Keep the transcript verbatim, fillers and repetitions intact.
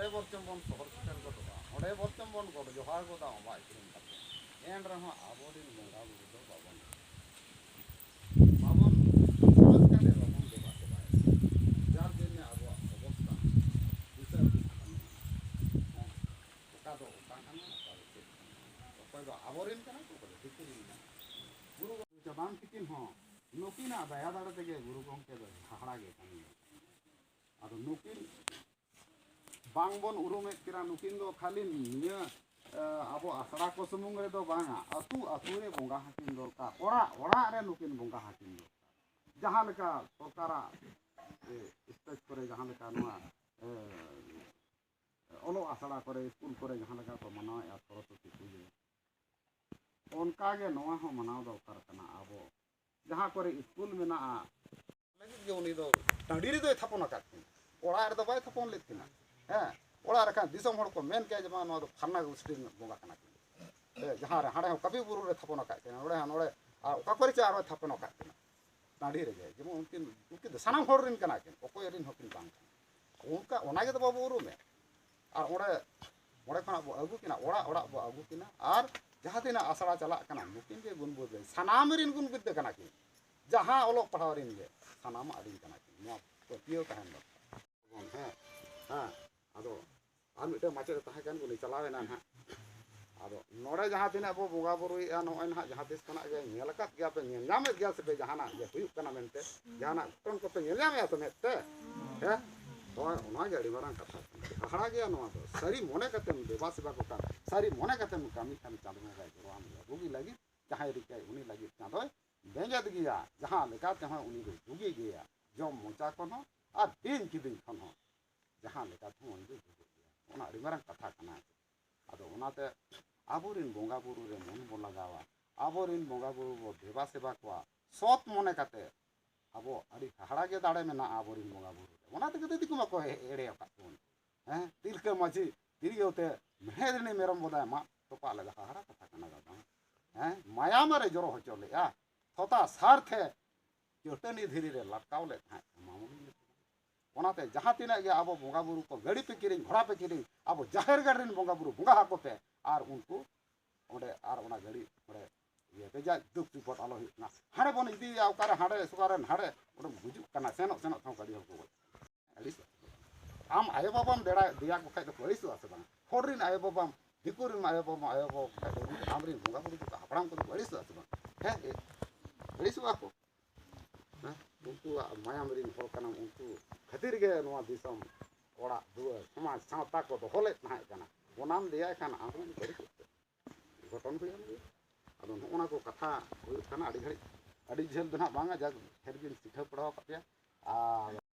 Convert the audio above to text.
ᱚᱸᱰᱮ ᱵᱚᱨᱪᱚᱢ ᱵᱚᱱ ᱥᱚᱦᱚᱨ ᱥᱮᱴᱮᱨ ᱜᱚᱫᱚᱜᱼᱟ, ᱚᱸᱰᱮ ᱵᱚᱨᱪᱚᱢ ᱵᱚᱱ ᱜᱚᱰ ᱡᱚᱦᱟᱨ ᱜᱚᱫᱟ ᱚᱵᱟ ᱤᱠᱷᱨᱤᱧ ᱠᱟᱛᱮ, ᱮᱱ ᱨᱮᱦᱚᱸ ᱟᱵᱚᱨᱮᱱ ᱵᱚᱸᱜᱟ ᱵᱩᱨᱩ ᱫᱚ ᱵᱟᱵᱚᱱ, ᱵᱟᱵᱚᱱ ᱥᱚᱦᱚᱨ ᱠᱟᱛᱮ ᱵᱟᱵᱚᱱ ᱫᱮᱵᱟ ᱥᱮᱵᱟᱭᱮᱫ ᱠᱚᱣᱟ᱾ ᱡᱟᱨ ᱡᱚᱱᱱᱮ ᱟᱵᱚᱣᱟᱜ ᱚᱵᱚᱥᱛᱟ ᱫᱤᱥᱟᱹ ᱩᱫᱩᱜ ᱠᱟᱱᱟ᱾ ᱦᱮᱸ, ᱚᱠᱟ ᱫᱚ ᱚᱠᱟ ᱠᱟᱱᱟ, ᱚᱠᱟ ᱫᱚ ᱪᱮᱫ ᱠᱟᱱᱟ, ᱚᱠᱚᱭ ᱫᱚ ᱟᱵᱚᱨᱮᱱ ᱠᱟᱱᱟ ᱠᱚ, ᱚᱠᱚᱭ ᱫᱚ ᱫᱤᱠᱩ ᱨᱮᱱ ᱠᱟᱱᱟ᱾ ᱜᱩᱨᱩ ᱜᱚᱢᱠᱮ ᱵᱟᱝ ᱛᱤᱠᱤᱱ ᱦᱚᱸ ᱱᱩᱠᱤᱱᱟᱜ ᱫᱟᱭᱟ ᱫᱟᱲᱮ ᱛᱮᱜᱮ ᱜᱩᱨᱩ ᱜᱚᱢᱠᱮ ᱫᱚ ᱦᱟᱦᱟᱲᱟ ᱜᱮ ᱠᱟᱹᱢᱤᱭᱟ᱾ ᱟᱫᱚ ᱱᱩᱠᱤᱱ ᱵᱟᱝ ᱵᱚᱱ ᱩᱨᱩᱢᱮᱫ ᱠᱤᱱᱟ, ᱱᱩᱠᱤᱱ ᱫᱚ ᱠᱷᱟᱹᱞᱤ ᱱᱤᱭᱟᱹ, ᱮ, ᱟᱵᱚ ᱟᱥᱲᱟ ᱠᱚ ᱥᱩᱢᱩᱝ ᱨᱮᱫᱚ ᱵᱟᱝᱟ, ᱟᱹᱛᱩ ᱟᱹᱛᱩ ᱨᱮ ᱵᱚᱸᱜᱟ ᱦᱟᱹᱴᱤᱧ ᱫᱚᱨᱠᱟᱨ, ᱚᱲᱟᱜ ᱚᱲᱟᱜ ᱨᱮ ᱱᱩᱠᱤᱱ ᱵᱚᱸᱜᱟ ᱦᱟᱹᱴᱤᱧ ᱫᱚᱨᱠᱟᱨ᱾ ᱡᱟᱦᱟᱸ ᱞᱮᱠᱟ ᱥᱚᱨᱠᱟᱨᱟᱜ, ᱮ, ᱥᱴᱮᱡᱽ ᱠᱚᱨᱮ ᱡᱟᱦᱟᱸ ᱞᱮᱠᱟ ᱱᱚᱣᱟ, ᱮ, ᱚᱞᱚᱜ ᱟᱥᱲᱟ ᱠᱚᱨᱮ, ᱥᱠᱩᱞ ᱠᱚᱨᱮ ᱡᱟᱦᱟᱸ ᱞᱮᱠᱟ ᱠᱚ ᱢᱟᱱᱟᱣᱮᱫᱼᱟ ᱥᱚᱨᱚᱥᱚᱛᱤ ᱯᱩᱡᱟᱹ, ᱚᱱᱠᱟ ᱜᱮ ᱱᱚᱣᱟ ᱦᱚᱸ ᱢᱟᱱᱟᱣ ᱫᱚᱨᱠᱟᱨ ᱠᱟᱱᱟ᱾ ᱟᱵᱚ ᱡᱟᱦᱟᱸ ᱠᱚᱨᱮ ᱥᱠᱩᱞ ᱢᱮᱱᱟᱜᱼᱟ, ᱞᱟᱹᱜᱤᱫ ᱜᱮ ᱩᱱᱤ ᱫᱚ ᱴᱟᱺᱰᱤ ᱨᱮᱫᱚᱭ ᱛᱷᱟᱯᱚᱱ ᱟᱠᱟᱫ ᱠᱤᱱᱟ, ᱚᱲᱟᱜ ᱨᱮᱫᱚ ᱵᱟᱭ ᱛᱷᱟᱯᱚᱱ ᱞᱮᱫ ᱠᱤᱱᱟ᱾ ᱦᱮᱸ, ᱚᱲᱟᱜ ᱨᱮ ᱠᱷᱟᱱ ᱫᱤᱥᱚᱢ ᱦᱚᱲ ᱠᱚ ᱢᱮᱱ ᱠᱮᱭᱟ ᱡᱮ, "ᱵᱟᱝ, ᱱᱚᱣᱟ ᱫᱚ ᱯᱷᱟᱞᱱᱟ ᱜᱳᱥᱴᱤ ᱨᱤᱱ ᱵᱚᱸᱜᱟ ᱠᱟᱱᱟ ᱠᱤᱱ᱾" ᱦᱮᱸ, ᱡᱟᱦᱟᱸ ᱨᱮ, ᱦᱟᱸᱰᱮ ᱦᱚᱸ ᱠᱟᱹᱯᱤ ᱵᱩᱨᱩ ᱨᱮ ᱛᱷᱟᱯᱚᱱ ᱟᱠᱟᱫ ᱠᱤᱱᱟ, ᱱᱚᱰᱮ ᱦᱚᱸ, ᱱᱚᱰᱮ, ᱟᱨ ᱚᱠᱟ ᱠᱚᱨᱮ ᱪᱚ ᱟᱨᱦᱚᱸᱭ ᱛᱷᱟᱯᱚᱱ ᱟᱠᱟᱫ ᱠᱤᱱᱟ ᱴᱟᱺᱰᱤ ᱨᱮᱜᱮ, ᱡᱮᱢᱚᱱ ᱩᱱᱠᱤᱱ, ᱩᱱᱠᱤᱱ ᱫᱚ ᱥᱟᱱᱟᱢ ᱦᱚᱲ ᱨᱤᱱ ᱠᱟᱱᱟ ᱠᱤᱱ, ᱚᱠᱚᱭ ᱨᱤᱱ ᱦᱚᱸᱠᱤᱱ ᱵᱟᱝ ᱠᱟᱱᱟ᱾ ᱚᱱᱠᱟ, ᱚᱱᱟ ᱜᱮᱛᱚ ᱵᱟᱵᱚ ᱩᱨᱩᱢᱮ᱾ ᱟᱨ ᱚᱸᱰᱮ, ᱚᱸᱰᱮ ᱠᱷᱚᱱᱟᱜ ᱵᱚ ᱟᱹᱜᱩ ᱠᱤᱱᱟ, ᱚᱲᱟᱜ ᱚᱲᱟᱜ ᱵᱚ ᱟᱹᱜᱩ ᱠᱤᱱᱟ, ᱟᱨ ᱡᱟᱦᱟᱸ ᱛᱤᱱᱟᱹᱜ ᱟᱥᱲᱟ ᱪᱟᱞᱟᱜ ᱠᱟᱱᱟ, ᱱᱩᱠᱤᱱ ᱜᱮ ᱜᱩᱱ ᱵᱤᱫᱽᱫᱟᱹ, ᱥᱟᱱᱟᱢ ᱨᱤᱱ ᱜᱩᱱ ᱵᱤᱫᱽᱫᱟᱹ ᱠᱟᱱᱟ ᱠᱤᱱ᱾ ᱡᱟᱦᱟᱸ ᱚᱞᱚᱜ ᱯᱟᱲᱦᱟᱣ ᱨᱤᱱ ᱜᱮ ᱥᱟᱱᱟᱢᱟᱜ ᱨᱤᱱ ᱠᱟᱱᱟ ᱠᱤᱱ, ᱱᱚᱣᱟ ᱯᱟᱹᱛᱭᱟᱹᱣ ᱛᱟᱦᱮᱱ ᱫᱚᱨᱠᱟᱨ᱾ ᱦᱮᱸ, ᱦᱮᱸ, ᱟᱫᱚ ᱟᱨ ᱢᱤᱫᱴᱮᱱ ᱢᱟᱪᱮᱫ ᱮ ᱛᱟᱦᱮᱸ ᱠᱟᱱ, ᱩᱱᱤ ᱪᱟᱞᱟᱣ ᱮᱱᱟ ᱱᱟᱦᱟᱜ᱾ ᱟᱫᱚ ᱱᱚᱰᱮ ᱡᱟᱦᱟᱸ ᱛᱤᱱᱟᱹᱜ ᱵᱚ ᱵᱚᱸᱜᱟ ᱵᱩᱨᱩᱭᱮᱫᱼᱟ, ᱱᱚᱜᱼᱚᱭ ᱱᱟᱦᱟᱜ ᱡᱟᱦᱟᱸ ᱛᱤᱥ ᱠᱷᱚᱱᱟᱜ ᱜᱮ ᱧᱮᱞ ᱟᱠᱟᱫ ᱜᱮᱭᱟ ᱯᱮ, ᱧᱮᱞ ᱧᱟᱢᱮᱫ ᱜᱮᱭᱟ ᱥᱮ ᱯᱮ, ᱡᱟᱦᱟᱱᱟᱜ ᱜᱮ ᱦᱩᱭᱩᱜ ᱠᱟᱱᱟ ᱢᱮᱱᱛᱮ, ᱡᱟᱦᱟᱱᱟᱜ ᱜᱷᱚᱴᱚᱱ ᱠᱚᱯᱮ ᱧᱮᱞ ᱧᱟᱢᱮᱫᱼᱟ ᱛᱚ ᱢᱮᱫ ᱛᱮ? ᱦᱮᱸ? ᱦᱳᱭ, ᱚᱱᱟ ᱜᱮ ᱟᱹᱰᱤ ᱢᱟᱨᱟᱝ ᱠᱟᱛᱷᱟ ᱠᱟᱱᱟ᱾ ᱦᱟᱦᱟᱲᱟ ᱜᱮᱭᱟ ᱱᱚᱣᱟ ᱫᱚ᱾ ᱥᱟᱹᱨᱤ ᱢᱚᱱᱮ ᱠᱟᱛᱮᱢ ᱫᱮᱵᱟ ᱥᱮᱵᱟ ᱠᱚ ᱠᱷᱟᱱ, ᱥᱟᱹᱨᱤ ᱢᱚᱱᱮ ᱠᱟᱛᱮᱢ ᱠᱟᱹᱢᱤ ᱠᱷᱟᱱ ᱪᱟᱸᱫᱚ ᱵᱚᱸᱜᱟᱭ ᱜᱚᱲᱚ ᱟᱢ ᱜᱮᱭᱟ᱾ ᱵᱩᱜᱤ ᱞᱟᱹᱜᱤᱫ ᱡᱟᱦᱟᱸᱭ ᱨᱤᱠᱟᱹᱭ, ᱩᱱᱤ ᱞᱟᱹᱜᱤᱫ ᱪᱟᱸᱫᱚᱭ ᱵᱮᱸᱜᱮᱫ ᱜᱮᱭᱟ᱾ ᱡᱟᱦᱟᱸ ᱞᱮᱠᱟ ᱛᱮᱦᱚᱸ ᱩᱱᱤ ᱫᱚᱭ ᱵᱩᱜᱤ ᱜᱮᱭᱟ, ᱡᱚᱢ ᱢᱚᱪᱟ ᱠᱷᱚᱱ ᱦᱚᱸ ᱟᱨ ᱵᱤᱧ ᱠᱤᱫᱤᱧ ᱠᱷᱚᱱ ᱦᱚᱸ᱾ ᱡᱟᱦᱟᱸ ᱞᱮᱠᱟ ᱛᱮᱦᱚᱸ ᱩᱱᱤ ᱫᱚᱭ ᱵᱩᱜᱤ ᱜᱮᱭᱟ᱾ ᱚᱱᱟ ᱟᱹᱰᱤ ᱢᱟᱨᱟᱝ ᱠᱟᱛᱷᱟ ᱠᱟᱱᱟ᱾ ᱟᱫᱚ ᱚᱱᱟᱛᱮ ᱟᱵᱚᱨᱮᱱ ᱵᱚᱸᱜᱟ ᱵᱩᱨᱩ ᱨᱮ ᱢᱚᱱ ᱵᱚ ᱞᱟᱜᱟᱣᱟ, ᱟᱵᱚᱨᱮᱱ ᱵᱚᱸᱜᱟ ᱵᱩᱨᱩ ᱵᱚ ᱫᱮᱵᱟ ᱥᱮᱵᱟ ᱠᱚᱣᱟ ᱥᱚᱛ ᱢᱚᱱᱮ ᱠᱟᱛᱮ᱾ ᱟᱵᱚ ᱟᱹᱰᱤ ᱦᱟᱦᱟᱲᱟ ᱜᱮ ᱫᱟᱲᱮ ᱢᱮᱱᱟᱜᱼᱟ ᱟᱵᱚᱨᱮᱱ ᱵᱚᱸᱜᱟ ᱵᱩᱨᱩ ᱨᱮ᱾ ᱚᱱᱟ ᱛᱮᱜᱮ ᱫᱚ ᱫᱤᱠᱩ ᱢᱟᱠᱚ ᱮ-, ᱮᱲᱮ ᱟᱠᱟᱫ ᱵᱚᱱ᱾ ᱦᱮᱸ, ᱛᱤᱞᱠᱟᱹ ᱢᱟᱹᱡᱷᱤ ᱛᱤᱨᱭᱳ ᱛᱮ ᱢᱮᱬᱦᱮᱫ ᱨᱤᱱᱤᱡ ᱢᱮᱨᱚᱢ ᱵᱚᱫᱟᱭ ᱢᱟᱜ ᱛᱚᱯᱟᱜ ᱞᱮᱫᱟ, ᱦᱟᱦᱟᱲᱟ ᱠᱟᱛᱷᱟ ᱠᱟᱱᱟ ᱫᱟᱫᱟ᱾ ᱦᱮᱸ, ᱢᱟᱭᱟᱢ ᱨᱮ ᱡᱚᱨᱚ ᱦᱚᱪᱚ ᱞᱮᱫᱼᱟ, ᱛᱷᱚᱛᱟ ᱥᱟᱨ ᱛᱮ ᱪᱟᱹᱴᱟᱹᱱᱤ ᱫᱷᱤᱨᱤ ᱨᱮ ᱞᱟᱴᱠᱟᱣ ᱞᱮᱫ ᱛᱟᱦᱮᱸᱫ, ᱢᱟᱢᱩᱞᱤ ᱞᱮᱠᱟ᱾ ᱚᱱᱟᱛᱮ ᱡᱟᱦᱟᱸ ᱛᱤᱱᱟᱹᱜ ᱜᱮ ᱟᱵᱚ ᱵᱚᱸᱜᱟ ᱵᱩᱨᱩ ᱠᱚ ᱜᱟᱹᱰᱤ ᱯᱮ ᱠᱤᱨᱤᱧ, ᱜᱷᱚᱲᱟ ᱯᱮ ᱠᱤᱨᱤᱧ, ᱟᱵᱚ ᱡᱟᱦᱮᱨ ᱜᱟᱲ ᱨᱮᱱ ᱵᱚᱸᱜᱟ ᱵᱩᱨᱩ ᱵᱚᱸᱜᱟ ᱟᱠᱚ ᱯᱮ, ᱟᱨ ᱩᱱᱠᱩ ᱚᱸᱰᱮ ᱟᱨ ᱚᱱᱟ ᱜᱟᱹᱰᱤ ᱚᱸᱰᱮ ᱤᱭᱟᱹ ᱯᱮ ᱡᱟ ᱫᱩᱠ ᱵᱤᱯᱚᱫ ᱟᱞᱚ ᱦᱩᱭᱩᱜ ᱢᱟ᱾ ᱦᱟᱸᱰᱮ ᱵᱚᱱ ᱤᱫᱤᱭᱮᱭᱟ ᱚᱠᱟᱨᱮ, ᱦᱟᱸᱰᱮ ᱥᱚᱠᱟᱨᱮ ᱦᱟᱸᱰᱮ ᱚᱸᱰᱮ ᱜᱩᱡᱩᱜ ᱠᱟᱱᱟ, ᱥᱮᱱᱚᱜ ᱥᱮᱱᱚᱜ ᱛᱮᱦᱚᱸ ᱜᱟᱹᱰᱤ ᱦᱚᱲ ᱠᱚ ᱜᱚᱡ᱾ ᱟᱹᱲᱤᱥᱚᱜ ᱟᱢ ᱟᱭᱳᱼᱵᱟᱵᱟᱢ ᱵᱮᱲᱟ ᱫᱮᱭᱟ ᱠᱚ ᱠᱷᱟᱡ ᱫᱚᱠᱚ ᱟᱹᱲᱤᱥᱚᱜᱼᱟ ᱥᱮ ᱵᱟᱝ? ᱦᱚᱲ ᱨᱮᱱ ᱟᱭᱳᱼᱵᱟᱵᱟᱢ, ᱫᱤᱠᱩ ᱨᱮᱱ ᱟᱭᱳᱼᱵᱟᱵᱟᱢ, ᱟᱭᱳᱼᱵᱟᱵᱟ ᱠᱷᱟᱡ ᱫᱚ ᱟᱢ ᱨᱮᱱ ᱵᱚᱸᱜᱟ ᱵᱩᱨᱩ ᱫᱚ ᱦᱟᱯᱲᱟᱢ ᱠᱚᱫᱚ ᱠᱚ ᱟᱹᱲᱤᱥᱚᱜᱼᱟ ᱥᱮ ᱵᱟᱝ? ᱦᱮᱸ, ᱟᱹᱲᱤᱥᱚᱜᱼᱟ ᱠᱚ᱾ ᱦᱮᱸ, ᱩᱱᱠᱩᱣᱟᱜ ᱢᱟᱭᱟᱢ ᱨᱮᱱ ᱦᱚᱲ ᱠᱟᱱᱟᱢ, ᱩᱱᱠᱩ ᱠᱷᱟᱹᱛᱤᱨ ᱜᱮ ᱱᱚᱣᱟ ᱫᱤᱥᱚᱢ, ᱚᱲᱟᱜ ᱫᱩᱣᱟᱹᱨ, ᱥᱚᱢᱟᱡᱽ ᱥᱟᱶᱛᱟ ᱠᱚ ᱫᱚᱦᱚ ᱞᱮᱫ ᱛᱟᱦᱮᱸ ᱠᱟᱱᱟ᱾ ᱚᱱᱟᱢ ᱫᱮᱭᱟᱭ ᱠᱷᱟᱱ ᱟᱢ ᱨᱮᱱ ᱵᱟᱹᱲᱤᱡ ᱜᱷᱚᱴᱚᱱ ᱦᱩᱭᱩᱜᱼᱟ᱾ ᱟᱫᱚ ᱱᱚᱜᱼᱚ ᱱᱟ ᱠᱚ ᱠᱟᱛᱷᱟ ᱦᱩᱭᱩᱜ ᱠᱟᱱᱟ᱾ ᱟᱹᱰᱤ ᱜᱷᱟᱹᱲᱤᱡ, ᱟᱹᱰᱤ ᱡᱷᱟᱹᱞ ᱫᱚ ᱱᱟᱦᱟᱜ ᱵᱟᱝᱟ, ᱡᱟᱠ ᱰᱷᱮᱨ ᱜᱤᱧ ᱥᱤᱠᱷᱟᱹᱣ ᱯᱟᱲᱦᱟᱣ ᱟᱠᱟᱫ ᱯᱮᱭᱟ᱾ ᱟᱨ